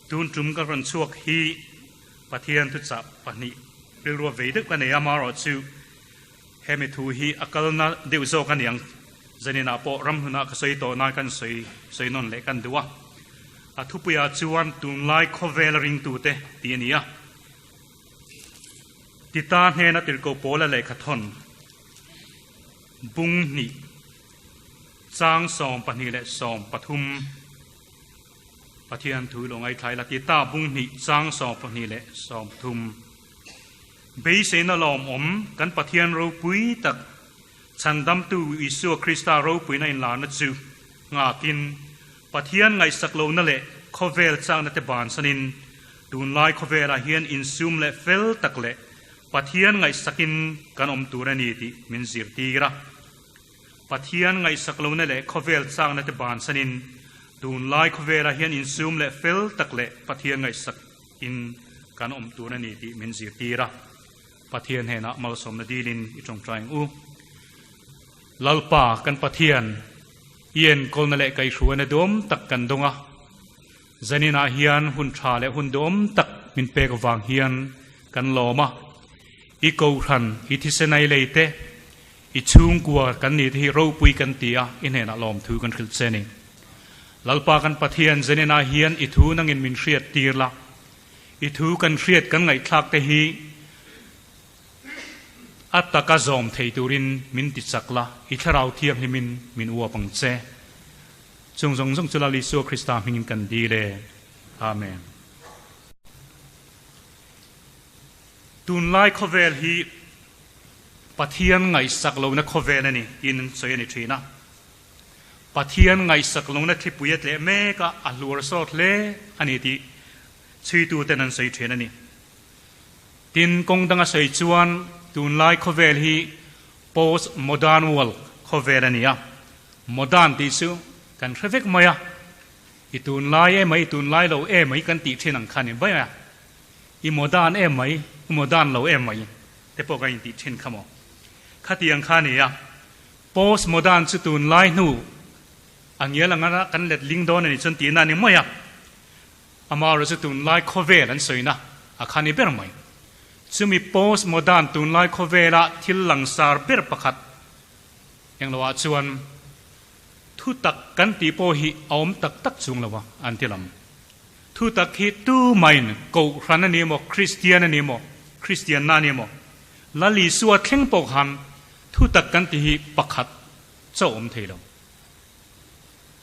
Tun tum ka rawn chhuak hi Pathian thuchah pahnih rilrua vei deuh ka nei a, amaherawhchu hemi thu hi a kalna deuh zawk a niang. Zaninah pawh ramhlunah ka sawi tawh nan kan sawi sawi nawn leh kan duh a. A thupuiah chuan tunlai khawvel ringtute tih a ni a. Tita hnena tirhkoh pawla lehkha thawn bung hnih chang 23. Pathian thu lo ngaithlai la ti ta bung hnih chang 23. Beiseina lawmawm kan Pathian ropui tak chhandamtu Isua Krista ropuina inlarna chu nghakin Pathian ngaihsak lohna leh khawvel chakna te bansanin tunlai khawvelah hian insum leh fel tak leh Pathian ngaihsakin kan awm tur a ni tih min zirtir a. Pathian ngaihsak lohna leh khawvel chakna te bansanin tunlai khawvelah hian insum leh fel tak leh Pathian ngaihsak in kan awm tur a ni tih min zirtir a. Pathian hnenah malsawmna dilin i tawngtai ang u. Lalpa kan Pathian, i enkawlna leh kaihhruaina duhawm tak kan dawng a. Zaninah hian hun tha leh hun duhawm tak min pek vang hian kan lawm a. I kohhran, i thisenai lei te, I chhungkua kan ni te hi ropui kan ti a, i hnenah lawmthu kan hrilh che a ni. Lalpa kan Pathian Zenena hian i thu nangin min hriat tir la, i thu kan hriat kan ngaihthlak te hi a taka zawm thei turin min ti chak la, i Thlarau Thianghlimin min uap ang che. Chung zawng zawng chu Lal Isua Krista hmingin kan dil e. Amen. Tunlai khawvel hi Pathian ngaihsak lohna khawvel a ni tiin an sawi a ni thin a. Pathian ngaihsak lohna thlipui a tleh mek a, a hluar sawt hle a ni tih chhuituten an sawi thin a ni. Tin, kawng danga sawi chuan tunlai khawvel hi post modern world khawvel a ni a. Modern tih chu kan hre vek mai a, i tunlai emai, i tunlai lo emai kan tih thin ang kha a ni mai a. I modern emai, i modern lo emai. Te pawh kan intih thin kha maw? Khatiang kha a ni a, post modern chu tunlai hnu a ngial anga kan let ling dawn a nih chuan tihna a ni mai a, amaherawh chu tunlai khawvel an sawina a kha ni ber mai. Chumi post modern tunlai khawvela thil langsar ber pakhat engloah chuan thu tak kan tih pawh hi a awm tak tak chung lo a, an ti lam. Thu tak hi tu main Kohhran a ni maw, Kristian a ni maw, Kristianna a ni maw, Lal Isua thleng pawh khan thu tak kan ti hi pakhat chauh awm thei lo.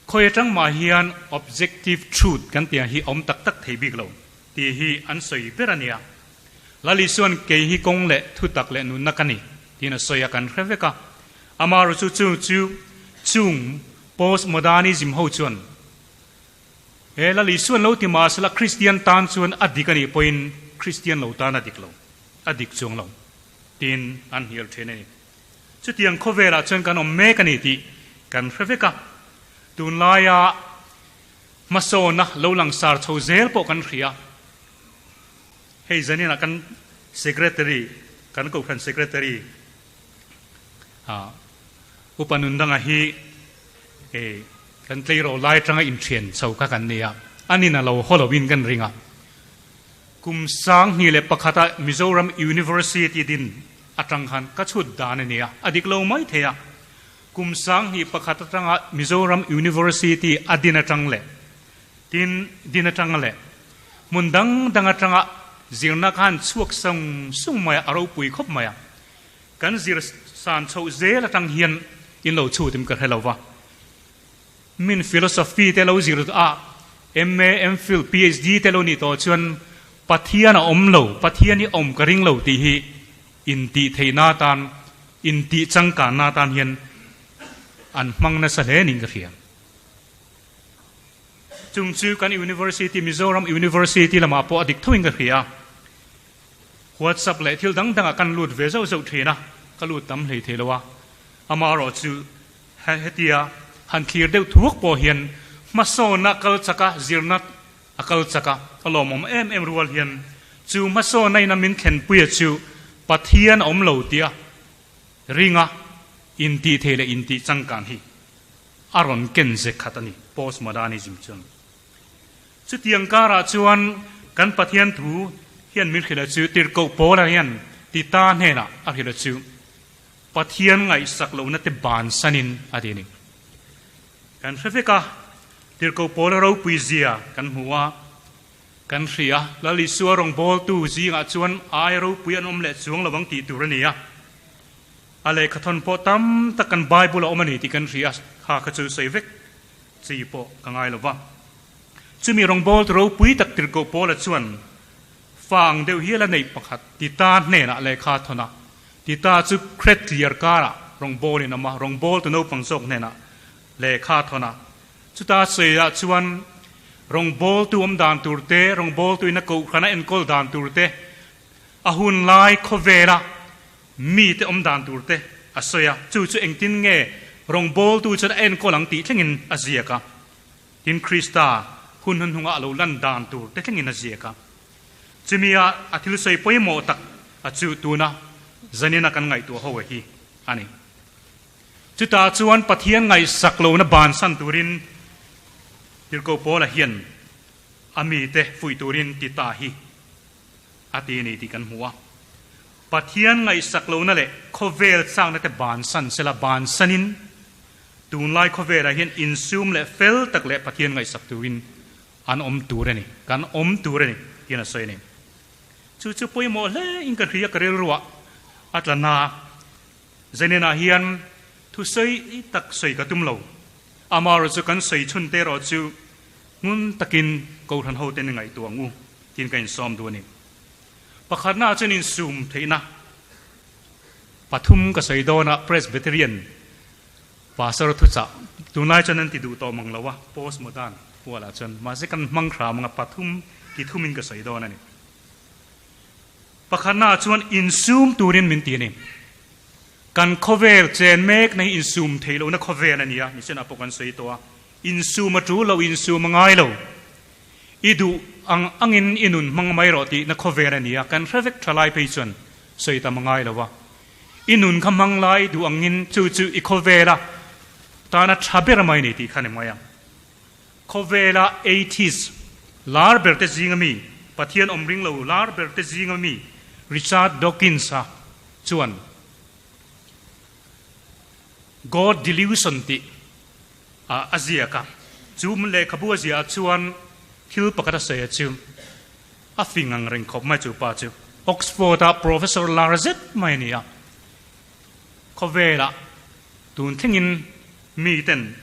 Khawi atang mah hian objective truth kan tih ang hi awm tak tak thei bik lo tih hi an sawi ber a nia. Lal Isua'n kei hi kawng leh thu tak leh nunna ka ni tiin a sawi a kan hre vek a. Amaherawhchu chu chu chung postmodernism ho chuan He Lal Isuan lo ti mahsela Kristian tan chuan a dik a nih pawhin Kristian lo tan a dik lo, a dik chuang lo tiin an hnial thin a ni. Chutiang khawvelah chuan kan awm mek a ni tih kan hre vek a, tunlaia hmasawna lo langsar chho zel pawh kan hria. Hei zaninah kan Secretary, kan Kohhran Secretary Upa Nundanga hi Kan tleirawl lai atanga inthian chho kha kan ni a, an in a lo haw loin kan ring a. Kum 2001 a Mizoram University din atang khan ka chhut dan a ni a, a dik lo mai thei a. Kum 2001 atanga Mizoram University a din atang leh tin din atang leh hmun dang dang atanga zirna khan chhuak sung sung mai a, a ropui khawp mai a. Kan zir san chhoh zel atang hian in lo chhut in ka hre lo va. Min philosophy te lo zir a, MA, MPhil, PhD te lo nih tawh chuan Pathian a awm lo, Pathian hi awm ka ring lo tih hi intih theihna atan, intih changkanna atan hian an hmang nasa hle niin ka hria. Chung chu kan University, Mizoram University lamah pawh a dik thoin ka hria. WhatsApp leh thil dang dangah kan lut ve zauh zauh thin a, ka lut tam hlei thei lo a. Amaherawh chu hetia han thlir deuh thuak pawh hian hmasawnna kal chak a, zirna a kal chak a, a lawmawm em em rual hian chu hmasawnna ina min thlenpuia chu Pathian a awm lo tia ringa intih thei leh intih changkan hi a rawn ken ze khat a ni, postmodernism chuan. Chutiang karah chuan kan Pathian thu hian min hrilh a chu, Tirhkoh Paula hian Tita hnenah a hrilh a chu, Pathian ngaihsak lohna te bansanin a ti a ni. Kan hre vek a, Tirhkoh Paula ropui zia kan hmu a, kan hria. Lal Isua rawngbawltu zingah chuan ai ropui an awm leh chuang lo ang tih tur a ni a. A lehkhathawn pawh tam tak kan Bible a awm a ni tih kan hria, kha kha chu sawi vek chi pawh ka ngai lo va. Chumi rawngbawltu ropui tak Tirhkoh Paula chuan fa ang deuh hial a neih pakhat Tita hnenah lehkha a thawn a. Tita chu Kret tliar karah rawngbawlin a awm a, rawngbawltu naupang zawk hnenah lehkha a thawn a. Chuta sawiah chuan rawngbawltu awm dan tur te, rawngbawltuin a kohhran a enkawl dan tur te, a hun lai khawvela mite awm dan tur te a sawi a. Chu chu engtin nge rawngbawltu chuan a enkawl ang tih thlengin a ziak a. Tin, Krista hun hnuhnungah a lo lan dan tur te thlengin a ziak a. Chumia a thil sawi pawimawh tak a chu tuna zanina kan ngaihtuah ho hi a ni. Chutah chuan Pathian ngaihsak lohna bansan turin Tirhkoh Paula hian a mite fuih turin ti ta hi a ti a ni tih kan hmu a. Pathian ngaihsak lohna leh khawvel chakna te bansan sela bansanin tunlai khawvelah hian insum leh fel tak leh Pathian ngaihsak turin an awm tur a ni, kan awm tur a ni tiin a sawi a ni. Chu chu pawimawh hle in ka hria ka rilruah a tla na. Zenenah hian thusawi tak sawi ka tum lo. Amaherawhchu chu kan sawi chhun te erawh chu ngun takin Kohhran hoten i ngaihtuah ang u tiin ka insawm duh a ni. Pakhatnaah chuan insum theihna pathum ka sawi dawn a, Presbyterian Pastor thuchah tunlai chuan an ti duh tawh mang lo a, postmodern hualah chuan mahse kan hmang hram anga pathum ti thumin ka sawi dawn a ni. Pakhatnaah chuan insum turin min ti a ni. Kan khawvel chen mekna hi insum theih lohna khawvel a ni a, mission ah pawh kan sawi tawh a. Insum a tul lo, insum a ngai lo. I duh ang angin i nun hmang mai rawh tihna khawvel a ni a, kan hre vek tha lai phei chuan sawi tam a ngai lo a. I nun kha hmang lai duh angin chu chu i khawvela tana tha ber mai a ni tih kha ni mai a. Khawvela atheist lar berte zinga mi, Pathian awm ring lo lar berte zinga mi Richard Dawkins-a chuan God Delusion tih a ziak a. Chu lehkhabu a ziahah chuan thil pakhat a sawi a chu a fing ang reng khawp mai chu pa chu. Oxford-a professor lar zet mai a ni a. Khawvelah tun thlengin miten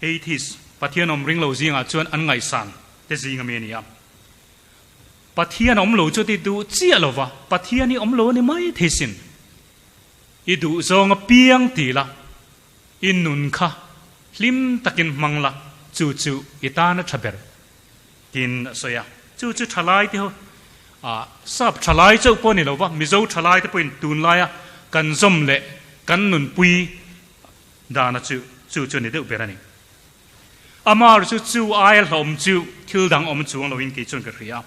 Atheist, Pathian awm ring lo zingah chuan an ngaihsan te zing ami a ni a. Pathian awm lo chu ti duh chiah lo va, Pathian hi awm lo a ni mai thei sin. I duh zawng apiang ti la, i nun kha hlim takin hmang la, chu chu i tan a tha ber tiin a sawi a. Chu chu thalai te ho, sap thalai chauh pawh a ni lo va, Mizo thalai te pawhin tunlaia kan zawm leh kan nunpui Dana chu chu chu ni deuh ber a ni. Amar chu chu aia hlawm chu thil dang awm chuang loin kei chuan ka hria.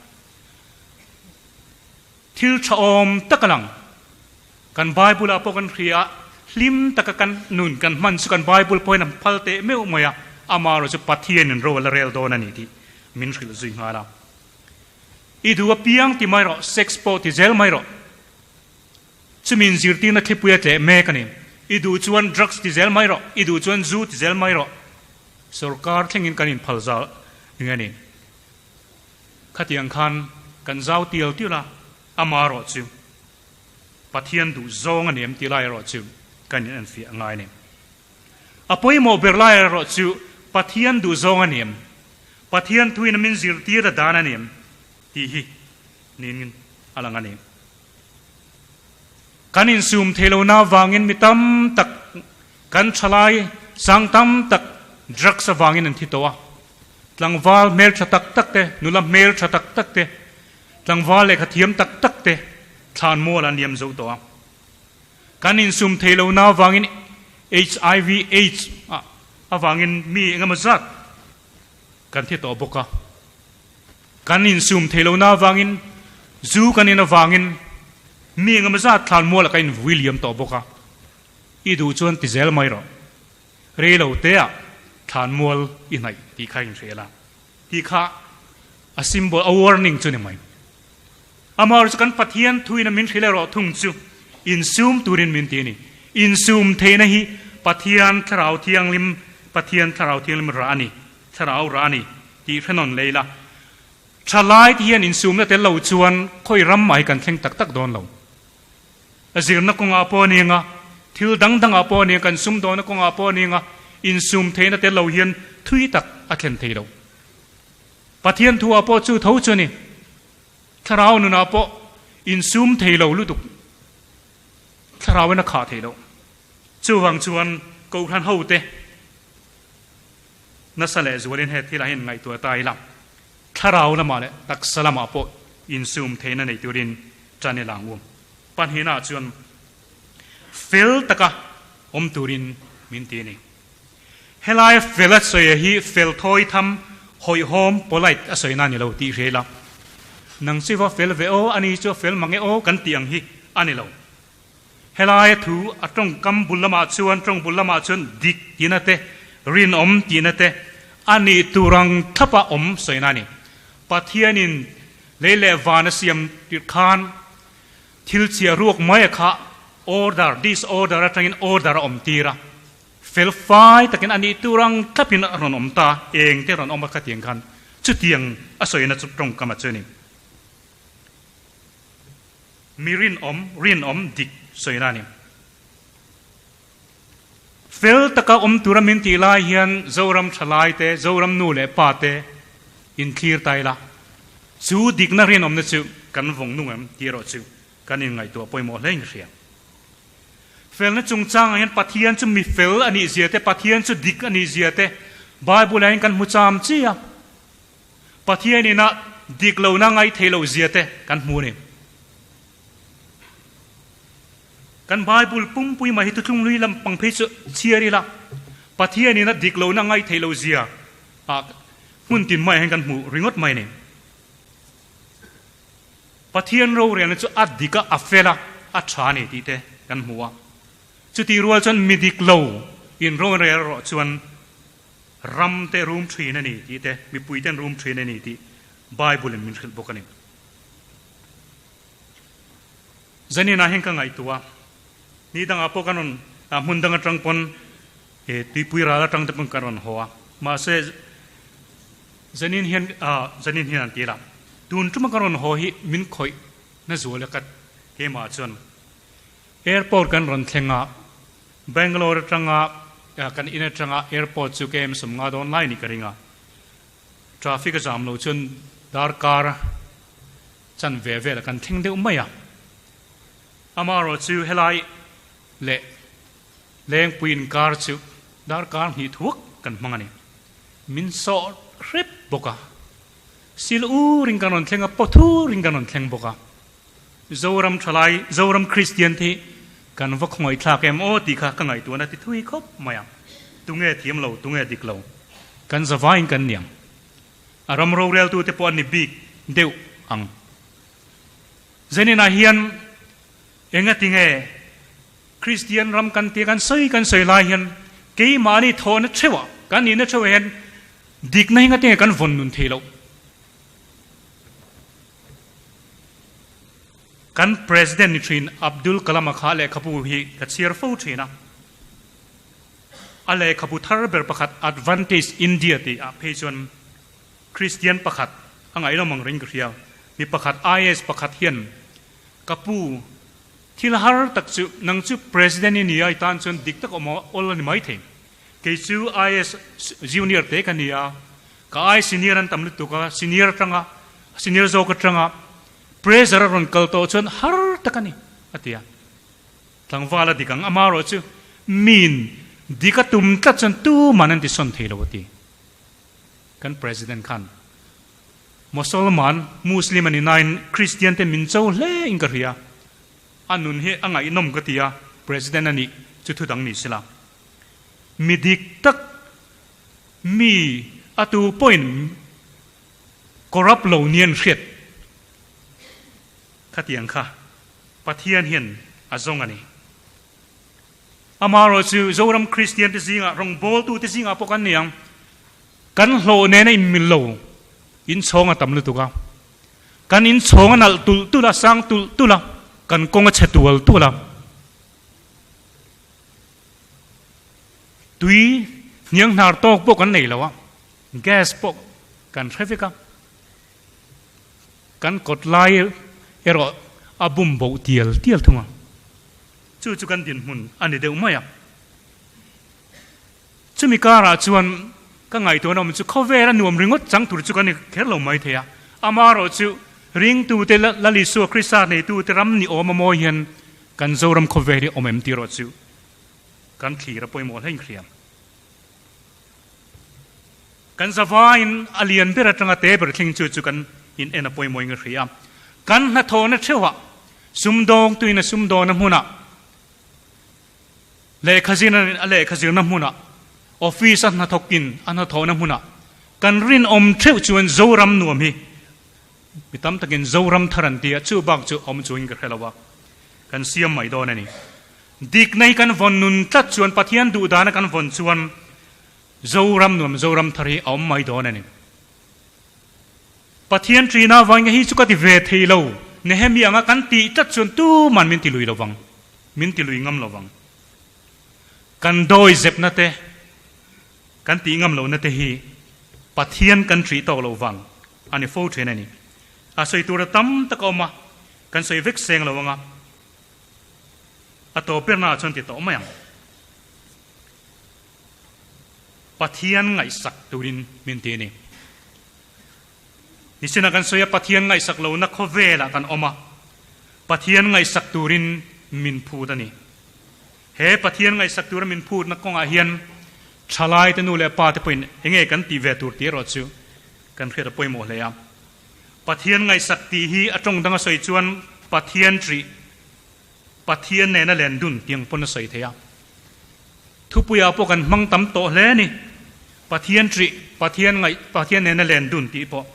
Thil tha awm tak a lang. Kan Bible ah pawh kan hria, hlim taka kan nun kan hman chu kan Bible pawhin a phal teh meuh mai a, amar chu Pathianin ro a la rel dawn a ni tih min hrilh zui nghal a. I duh apiang ti mai rawh, sex pawh ti zel mai rawh. Chumi inzirtirna thlipui a tleh mek a ni. I duh chuan drugs ti zel mai rawh, i duh chuan zu ti zel mai rawh. Sorkar thlengin kan inphal zal eng a ni. Khatiang khan kan zau tial tial a, ama erawh chu Pathian duh zawng a ni em tih lai erawh chu kan inenfiah a ngai a ni. A pawimawh ber lai erawh chu Pathian duh zawng a ni em, Pathian thuin a min zirtir a dan a ni em tih hi niin a lang a ni. Kan insum thei lohna avangin mi tam tak kan thalai sang tam tak drugs avangin an thi tawh a. Tlangval hmeltha tak tak te, nula hmeltha tak tak te, tlangval lehkha thiam tak tak te thlan mual an liam zo tawh a. Kan insum thei lohna avangin HIV AIDS avangin mi engemaw zat kan thi tawh bawk a. Kan insum thei lohna avangin zu kan in avangin mi engemaw zat thlan mualah ka invui liam tawh bawk a, i duh chuan ti zel mai rawh. Rei lo teah thlan mual i hnaih tih kha inhrial a, tih kha. A symbol, a warning chu ni mai. Amaherawhchu chu kan Pathian thuin a min hrilh erawh thung chu insum turin min ti a ni. Insum theihna hi Pathian Thlarau Thianghlim, Pathian Thlarau Thianghlim rah a ni, Thlarau rah a ni tih hre nawn lei la. Thalai te hian insumna tel lo chuan khawi ram mah hi kan thleng tak tak dawn lo. A zirna kawngah pawh a ni anga, thil dang dangah pawh a ni anga, kan sumdawna kawngah pawh a ni anga, insum theihna tel lo hian thui tak a thlen thei lo. Pathian thuah pawh chu tho chu a ni. Thlarau nunah pawh insum thei lo lutuk. Thlarauin a khah thei lo. Chuvang chuan Kohhran hote nasa leh zualin he thilah hian ngaihtuah ta ila, thlarau lamah leh taksa lamah pawh insum theihna nei turin tan ila ang u. Pahnihnaah chuan fel taka awm turin min ti a ni. Helai fel a sawi hi fel thawi tham, hawihhawm, polite, a sawi na a ni lo tih hria ila. Nang chu va fel ve aw, ani chu a fel mang e aw kan tih ang hi a ni lo. Helaia thu a tawngkam bul lamah chuan tawng bul lamah chuan dik tihna te, rinawm tihna te a nih tur ang thlapa awm sawina a ni. Pathianin lei leh van a siam tirh khan thil chhia ruak mai a kha order, disorder atangin order a awm tir a. Fel fai takin a nih tur ang thlapin a rawn awm ta, eng te rawn awm a khatiang khan chutiang a sawina chu tawngkam a chu a ni. Mi rinawm, rinawm dik sawina a ni. Fel taka awm tura min tih lai hian Zoram thalai te, Zoram nu leh pa te inthlir ta ila, chu dikna rinawmna chu kan vawng nung em tih erawh chu kan inngaihtuah pawimawh hle in ka hria. Felna chungchangah hian Pathian chu mi fel a nih zia te, Pathian chu dik a nih zia te Bible-ah hian kan hmu cham chi a. Pathian ina dik lohna ngaithei loh zia te kan hmu a ni. Kan Bible pumpui mai hi thutlung lui lam pang phei chu chhiar ila, Pathian ina dik lohna ngaithei loh zia ah hmun tin maiah hian kan hmu ringawt mai a ni. Pathian rorelna chu a dik a, a fel a, a tha a ni tih te kan hmu a. Chutih rual chuan mi dik lo in rorel erawh chuan ram te rum thin a ni tih te, mipui ten rum thin a ni tih Bible in min hrilh bawk a ni. Zaninah hian ka ngaihtuah a, ni dangah pawh kan rawn hmun dang atang pawn tuipui ral atang te pawn kan rawn haw a, mahse Zanin hian zanin hian an ti la, tun tuma ka rawn haw hi min khawih na zual a ka keimah chuan airport kan rawn thleng a, Bangalore atanga kan in atanga airport chu KM 50 dawn lai ni ka ring a, traffic a zam lo chuan darkar chan ve vel a kan thleng deuh mai a, amaherawh chu helai leh Lengpui inkar chu darkar hnih thuak kan hmang a ni. Min sawh hrep bawk a. Sil urin kan rawn thleng a, pawthurin kan rawn thleng bawk a. Zoram thalai, Zoram Kristian te hi kan va khawngaihthlak em aw tih kha ka ngaihtuahna ti thui khawp mai a. Tunge thiam lo, tunge dik lo. Kan zavaiin kan niang. A ram roreltute pawh an ni bik deuh ang. Zeninah hian engatinge Kristian ram kan tia kan sawi kan sawi lai hian keimahni thawhna theuhah, kan nihna theuhah hian dikna hi ngatinge kan vawn nun thei loh. Kan President ni thin Abdul Kalam-a kha lehkhabu hi ka chhiar fo thin a. A lehkhabu thar ber pakhat Advantage India tih ah phei chuan Kristian pakhat a ngaihnawm ang reng ka hria. Mi pakhat IAS pakhat hian ka pu Thil har tak chu nang chu President i ni a, i tan chuan dik tak awm awl a ni mai thei. Kei chu IAS junior te ka ni a, ka ai senior an tam lutuk a, senior atanga, senior zawk atanga pressure a rawn kal tawh chuan har tak a ni, a ti a. Tlangval a dik ang, amaherawh chu miin dik a tum tlat chuan tuman an tisawn thei lo a ti. Kan President khan Mosolman, Muslim a ni nain Kristian te min cho hle in ka hria. A nun hi a ngaihnawm ka ti a, President a nih chu thu dang ni sela. Mi dik tak, mi a tu pawhin corrupt lo ni an hriat khatiang kha Pathian hian a zawng a ni. Amaherawhchu Zoram Kristian te zingah, rawngbawltu te zingah pawh kan ni ang, kan hlawh nena inmil lo. Inchhawng a tam lutuk a, kan inchhawng a nalh tulh tulh a, sang tulh tulh a, kan kawng a chhe tual tual a. Tui hniang hnar tawk pawh kan nei lo a, gas pawh kan hre vek a, kan kawt lai erawh a bum boh tial tial thung a, chu chu kan dinhmun a ni deuh mai a. Chumi karah chuan ka ngaihtuahna awm chu khawvel a nuam ringawt chang tur chu kan ni kher lo mai thei a, amaherawhchu ringtute Lal Isua Krista neitute ram ni awm a mawi hian kan Zoram khawvel hi awm em tih erawh chu kan thlir a pawimawh hle inhriam. Kan zavaiin a lian ber atanga te ber thleng chu chu kan in en a pawimawh in ka hria. Kan hnathawhna theuhah sumdawng tuin a sumdawna hmunah Lehkha zirna a lehkha zirna hmunah, office a hnathawkin a hnathawhna hmunah kan rinawm theuh chuan Zoram nuam hi mi tam takin Zoram thar an ti a, chu bak chu awm chuangin ka hre lo a, kan siam mai dawn a ni. Dikna hi kan vawn nun tlat chuan Pathian duhdana kan vawn chuan Zoram nuam Zoram thar hi a awm mai dawn a ni. Pathian ṭina vainga hi chu ka ti ve thei lo, Nehemia anga kan tih tlat chuan tuman min ti lui lo vang. Min ti lui ngam lo vang. Kan dawi zepna te, kan tih ngam lohna te hi Pathian kan ṭih tawk lo vang a ni fo ṭhin a ni. A sawi tur a tam tak a awm a, kan sawi vek seng lo anga a tawp berna ah chuan ti tawh mai ang. Pathian ngaihsak turin min ti a ni. Nichina kan sawi a, Pathian ngaihsak lohna khawvelah kan awm a, Pathian ngaihsak turin min phut a ni. He Pathian ngaihsak tura min phutna kawngah hian thalaite nu leh pa te pawhin enge kan tih ve tur tih erawh chu kan hriat a pawimawh hle a. Pathian ngaihsak tih hi a tawng danga sawi chuan Pathian ṭih, Pathian nena len dun tiang pawn a sawi thei a. Thupuiah pawh kan hmang tam tawh hle a ni. Pathian ṭih, Pathian ngaih, Pathian nena len dun tih pawh.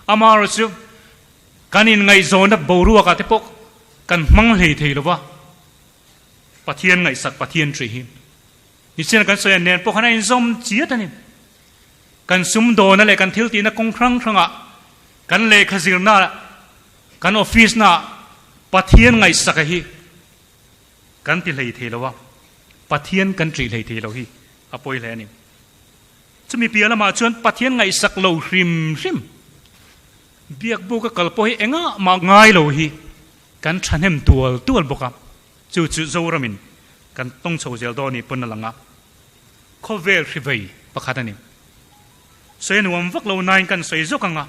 Amaherawh chu kan inngaihzawna boruakah te pawh kan hmang hlei thei lo va, Pathian ngaihsak, Pathian ṭih hi. Nichina kan sawi nen pawh khan a inzawm chiat a ni. Kan sumdawna leh kan thil tihna kawng hrang hrangah, kan lehkha zirna, kan office naah Pathian ngaihsaka hi kan ti hlei thei lo a, Pathian kan ṭih hlei thei lo hi a pawi hle a ni. Chumi piah lamah chuan Pathian ngaihsak lo hrim hrim, biakbuk a kal pawh hi engah mah ngai lo hi kan ṭhahnem tual tual bawk a, chu chu Zoramin kan tawng chho zel dawn ni pawn a lang a, khawvel hri vei pakhat a ni. Sawi nuam vak lo nain kan sawi zawk ang a,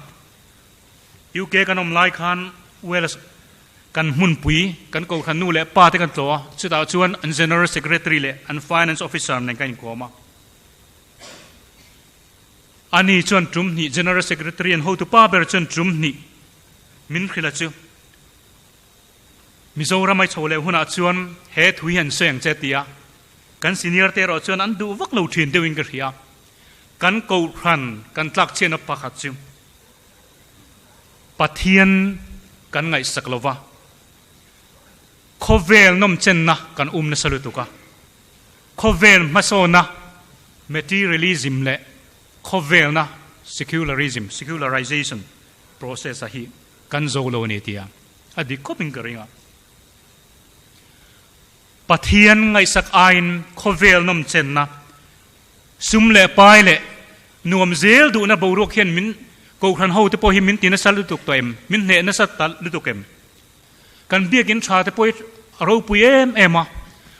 UK kan awm lai khan Wales kan hmunpui kan kohhran nu leh pa te kan tlawh a, chutah chuan an General Secretary leh an Finance Officer nen kan inkawm a. Ani chuan tum hnih General Secretary an hotu pa ber chuan tum hnih min hrilh a chu Mizoram ai chho leh hunah chuan he thu hi an sawi ang che ti a, kan senior te erawh chuan an duh vak lo thin deuhin ka hria. Kan kohhran kan tlakchhiatna pakhat chu Pathian kan ngaihsak lo va, khawvel nawmchenna kan um nasa lutuk a, khawvel hmasawna materialism leh khawvelna secularism, secularization process a hi kan zo lo a ni tia a dik khawpin ka ring a. Pathian ngaihsak aiin khawvel nawmchenna Sum leh pai leh nuam zel duhna boruak hian min Kohhran ho te pawh hi min ti nasa lutuk tawh em? Min hneh nasa ta lutuk em? Kan biakin tha te pawh hi a ropui em em a,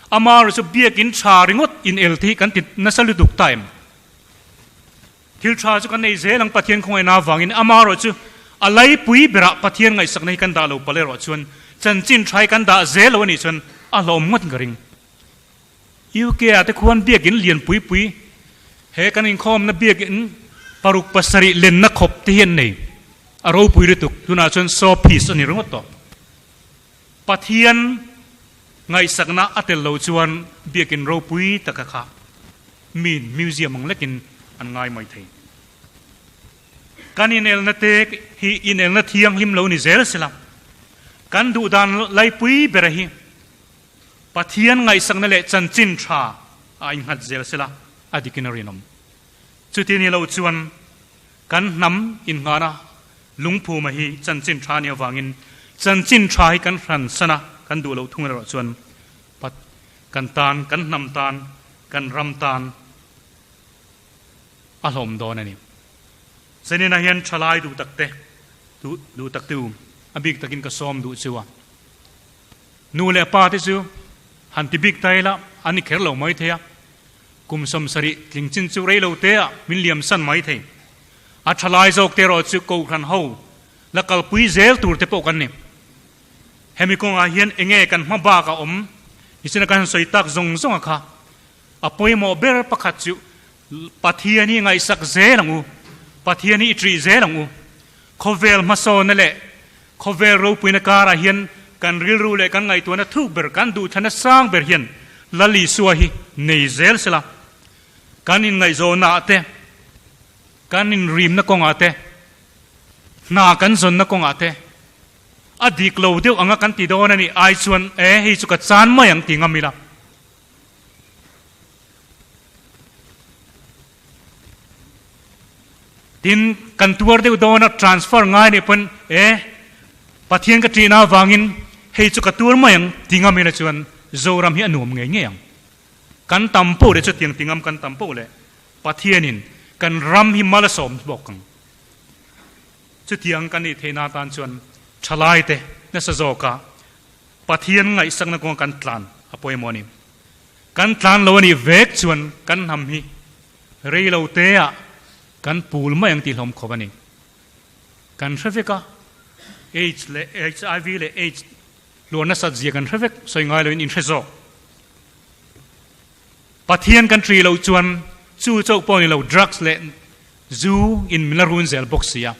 amaherawh chu biakin tha ringawt inel te hi kan ti nasa lutuk ta em? Thil tha chu kan nei zel ang Pathian khawngaihna avangin, amaherawh chu a laipui berah Pathian ngaihsakna hi kan dah lo palh erawh chuan chanchin tha hi kan dah zel lo a nih chuan a hlawm ngawt ka ring. UK ah te khuan biakin lian pui pui he kan inkhawmna biakin paruk pasarih lenna khawp te hi an nei. A ropui lutuk. Tunah chuan saw piece a ni ringawt tawh. Pathian ngaihsakna a tel loh chuan biakin ropui taka kha min museum ang lekin an ngai mai thei. Kan inelna te hi inelna thianghlim lo ni zel sela kan duhdan laipui bera hi Pathian ngaihsakna leh chanchin tha a innghat zel sela a dikin a rinawm. Chuti ni lo chuan. Kan hnam innghahna lungphuma hi chanchin tha nih avangin chanchin tha hi kan hran san a, kan duh loh thung erawh chuan pat kan tan, kan hnam tan, kan ram tan a hlawm dawn a ni. Zaninah hian thalai duh takte, duh duh takte u, a bik takin ka sawm duh chu a. Nu leh pa te chu han ti bik ta ila an ni kher lo mai thei a, kum 70 tling chin chu rei lo te ah min liam san mai thei. A tha lai zawk te erawh chu Kohhran ho la kalpui zel tur te pawh kan ni. Hemi kawngah hian enge kan hma bak a awm nichina kan han sawi tak zawng zawng a kha a pawimawh ber pakhat chu Pathian hi ngaihsak zel ang u, Pathian hi i ṭih zel ang u. Khawvel hmasawnna leh khawvel ropuina karah hian kan rilru leh kan ngaihtuahna thuk ber, kan duhthlanna sang ber hian Lal Isua hi nei zel sela, kan inngaihzawnnaah te, kan inrimna kawngah te, hna kan zawnna kawngah te, a dik lo deuh anga kan ti dawn a nih ai chuan e hei chu ka chan mai ang ti ngam ila. Tin, kan tuar deuh dawn a, transfer ngai nih pawn e, Pathian ka ṭihna avangin hei chu ka tuar mai ang ti ngam ila chuan Zoram hi a nuam ngei ngei ang. Kan tam poh leh chutiang ti ngam kan tam poh leh Pathianin kan ram hi mal a sawm bawk ang. Chutiang kan nih theihna atan chuan ṭhalaite nasa zawka Pathian ngaihsakna kawnga kan tlan a pawimawh a ni. Kan tlan lo a nih vek chuan kan hnam hi rei lo te ah kan pul mai ang tih hlawm khawp a ni. Kan hre vek a, AIDS leh HIV leh AIDS hluar nasat zia kan hre vek, sawi ngai loin in hre zawk. Pathian kan ṭih loh chuan chu chauh pawh ni lo drugs leh zu in min la run zel bawk si a.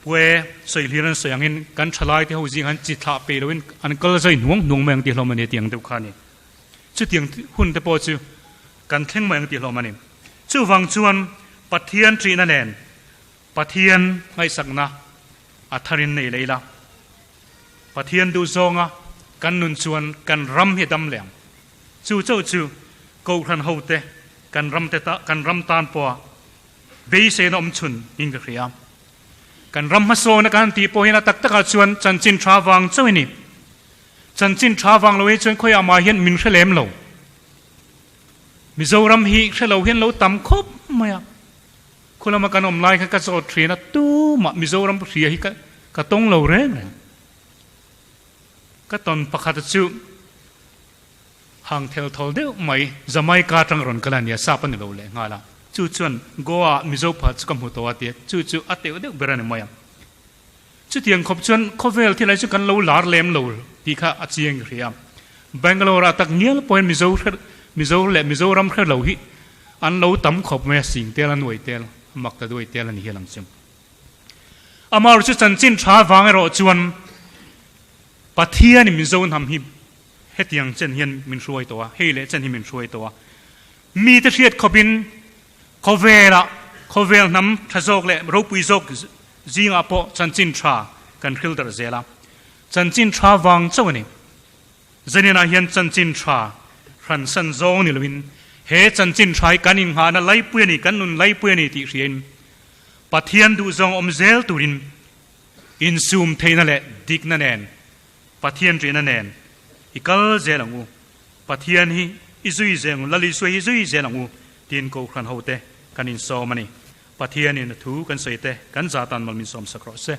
Pue sawi hlir an sawi angin kan thalai te ho zing han chi thlah peih loin an kal zai hnuang hnuang mai ang tih hlawm a ni tiang deuh kha a ni. Chutiang hun te pawh chu kan thleng mai ang tih hlawm a ni. Chuvang chuan Pathian ṭihna nen Pathian ngaihsakna a tharin nei leh ila. Pathian duh zawnga kan nun chuan kan ram hi a dam leh ang. Chu chauh chu Kohhran hote kan ram te ta kan ram tan pawha Beiseina awm chhun in ka hria. Kan ram hmasawna kan han tih pawh hian a tak takah chuan chanchin tha vang chauh a ni. Chanchin tha vang lo hi chuan khawiah mah hian min hre lem lo. Mizoram hi hre lo hian lo tam khawp mai a. Khulama kan awm lai kha ka zawt thin a, tumah Mizoram hria hi ka tawng lo reng reng. Ka tawn pakhat chu Hang thel thawl deuh mai Jamaica atang rawn kal a nia, sap a ni lo leh nghal a. Chu chuan Goa ah Mizo pha chu ka hmu tawh a tia, chu chu a teuh deuh ber a ni mai a. Chutiang khawp chuan khawvel thil ai chu kan lo lar lem lo tih kha a chiang ka hria. Bangalore ah tak ngial pawhin Mizo hre Mizo leh Mizoram hre lo hi an lo tam khawp mai a, sing tel a nuai tel, a mak ta duai tel a ni hial ang chu. Amaherawhchu chu chanchin tha vang erawh chuan Pathianin Mizo hnam hi Hetiang chen hian min hruai tawh a, hei leh chen hi min hruai tawh a. Mite hriat khawpin khawvelah khawvel hnam tha zawk leh ropui zawk zingah pawh chanchin tha kan hril darh zel a. Chanchin tha vang chauh a ni. Zaninah hian chanchin tha hransan zawng ni loin he chanchin tha hi kan inngahna laipui a ni, kan nun laipui a ni tih hriain Pathian duhzawng awm zel turin insum theihna leh dikna nen Pathian ṭihna nen i kal zel ang u, Pathian hi i zui zel ang u, Lal Isua hi i zui zel ang u, tiin Kohhran hote kan insawm a ni. Pathianin a thu kan sawi te kan zah tan mal min sawmsak rawh se.